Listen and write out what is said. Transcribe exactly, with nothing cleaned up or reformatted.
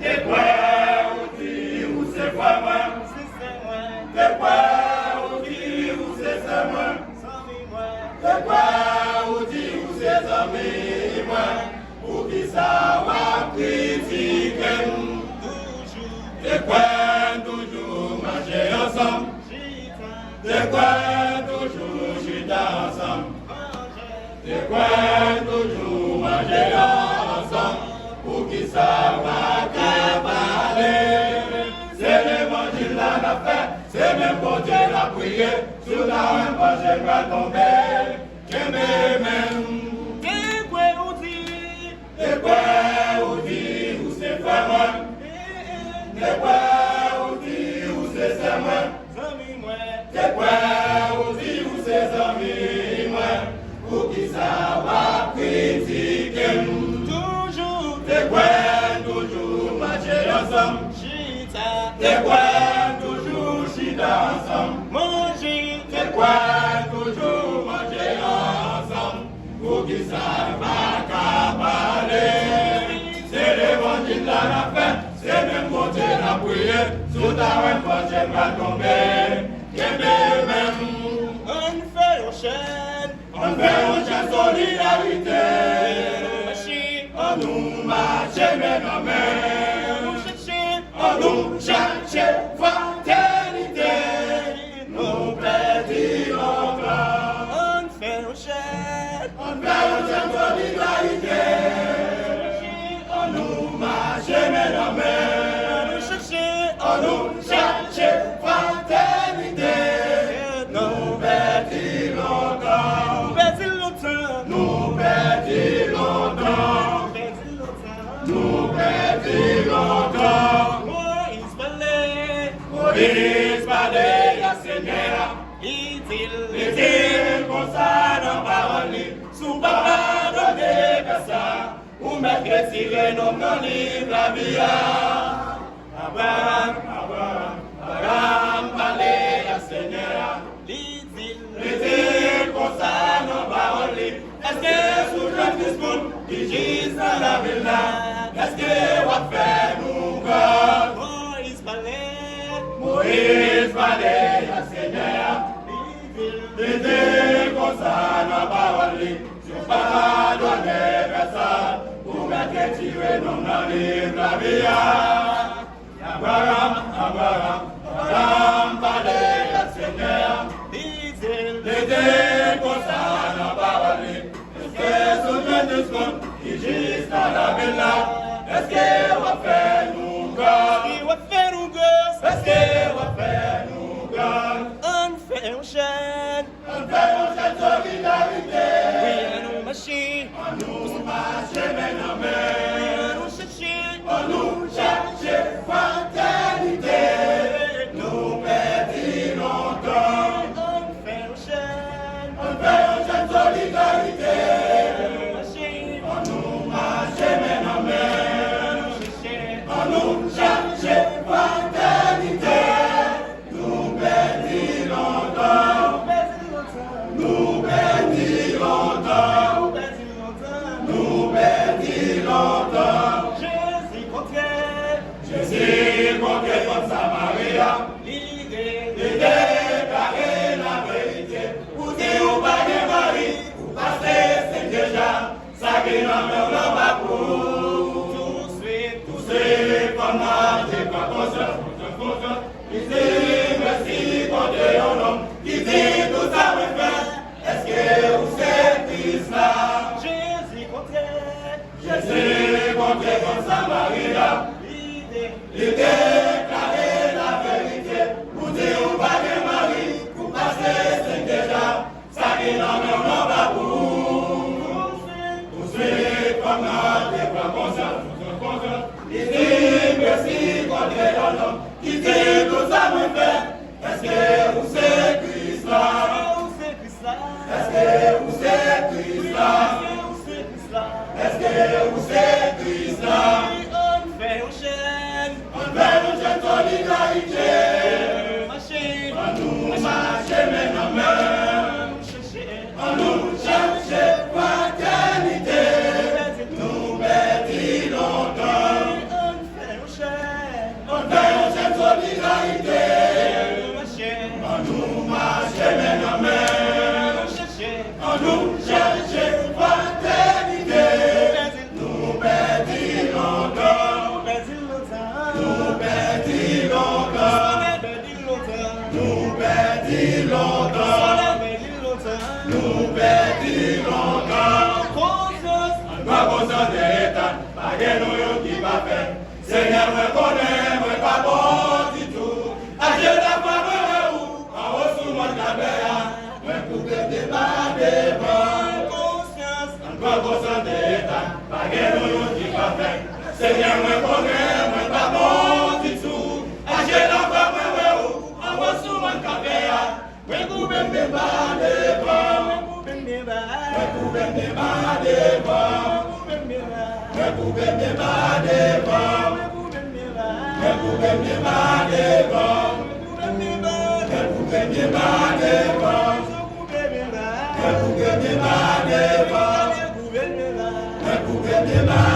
Te kwè ou di ou se frè mwen. Se sè mwen. Te kwè ou di ou se sè mwen. Zanmi mwen. Te kwè ou di ou se zanmi mwen. Poukisa w ap kritike m? Toujou. Te kwè n toujou manje ansanm. Chita. Te kwè n toujou chita ansanm. Manje. Te kwè n toujou manje ansanm, poukisa w pa ka pale? Se levanjil la n ap fè, se menm Bondye n ap priye. Si w ta wè m panche m pral tonbe, kenbe men m. Te kwè ou di. Te kwè ou di ou se frè mwen. Te kwè ou di ou se sè mwen. Zanmi mwen. Te kwè ou di ou se zanmi mwen, poukisa w ap kritike m? Toujou. Te kwè n toujou manje ansanm. Chita. Te kwè n toujou chita ansanm. Manje. Te kwè n toujou manje ansanm. Poukisa n pa ka pale? Se levanjil la n ap fè, se menm Bondye n ap priye. Si w ta wè m panche m pral tonbe, kenbe men m. Ann fè yon chèn. Ann fè yon chèn solidarite. Ann nou mache men nan men. Ann nou chache. Ann nou chache fratènite. Nou pèdi lontan. Ann fè yon chèn. Ann fè yon chèn solidarite. Ann nou mache men nan men. Ann nou chache. Ann nou chache fratènite. Nou pèdi lontan. Nou pèdi lontan. Nou pèdi lontan. Nou pèdi lontan. Nou pèdi lontan. Moyiz pale. Moyiz pale a Senyè a. Li di l, li di l konsa nan pawòl li, si w pa padone pè sa, ou mèt retire non m nan liv lavi a. Abraram, Abraram, Abraram pale a Senyè a. Li di l, li di l konsa nan pawòl li, èske sou jèn timoun ki jis nan lavil la, èske w ap fè nou gras? Moyiz pale. Moyiz pale a Senyè a. Li di l konsa nan pawòl li, si w pa padone pè sa, ou mèt retire non m nan liv lavi a. Abraram, Abraram, Abraram pale a Senyè a. Li di l, li di l konsa nan pawòl li, èske sou jèn timoun ki jis nan lavil la, èske w ap fè nou gras? Èske w ap fè nou gras? Èske w ap fè nou gras? Ann fè yon chèn. Ann fè yon chèn solidarite. Wi, ann nou mache. Ann nou mache men nan men. Ann nou chache. Ann nou chache fratènite. Nou pèdi lontan. Ann fè yon chèn. Ann fè yon chèn solidarite. Ann nou mache. Ann nou mache men nan men. Ann nou chache. Ann nou chache fratènite. Nou pèdi lontan. Nou pèdi lontan. Nou pèdi lontan. Jezi kontre. Jezi kontre fanm Samari a. Li de-, li deklare laverite. Ou di ou pa gen mari, ou pase senk deja. Sa ki nan men w lan pa pou ou. Touswit, touswit, fanm nan te pran konsyans, konsyans, konsyans. Li di, mèsi, kote yon nonm ki di tout sa mwen fè. Èske ou se Kris la? Jezi kontre. Jezi kontre fanm Samari a. Li de-, li deklare laverite. Ou di ou pa gen mari, ou pase senk deja. Sa ki nan men w lan pa pou ou. Touswit, fanm nan te pran konsyans, konsyans, konsyans. Li di, mèsi, kote yon nonm ki di tout sa mwen fè. Èske ou se Kris la? Èske ou se Kris la? Èske ou se Kris la? Èske ou se Kris la? Èske ou se Kris la? Ann fè yon chèn. Ann fè yon chèn solidarite. Mache. Ann nou mache men nan men. Ann nou chache fratènite. Nou pèdi lontan. Ann fè yon Senyè, mwen konnen mwen pa bon ditou. Achte lafwa mwen wè ou anwo sou mòn Kalvè a. Mwen koupe m de pa devan. Konsyans, ann pran konsyans de eta. Pa gen nou youn ki pafè. Senyè, mwen konnen mwen pa bon ditou. Achte lafwa mwen wè ou anwo sou mòn Kalvè a. Mwen koupe m de pa devan. Mwen koupe m de pa devan. Mwen koupe m de pa devan. Mwen koupe m de pa devan. Mwen koupe m de pa devan. Mwen koupe m de pa devan. Mwen koupe m de pa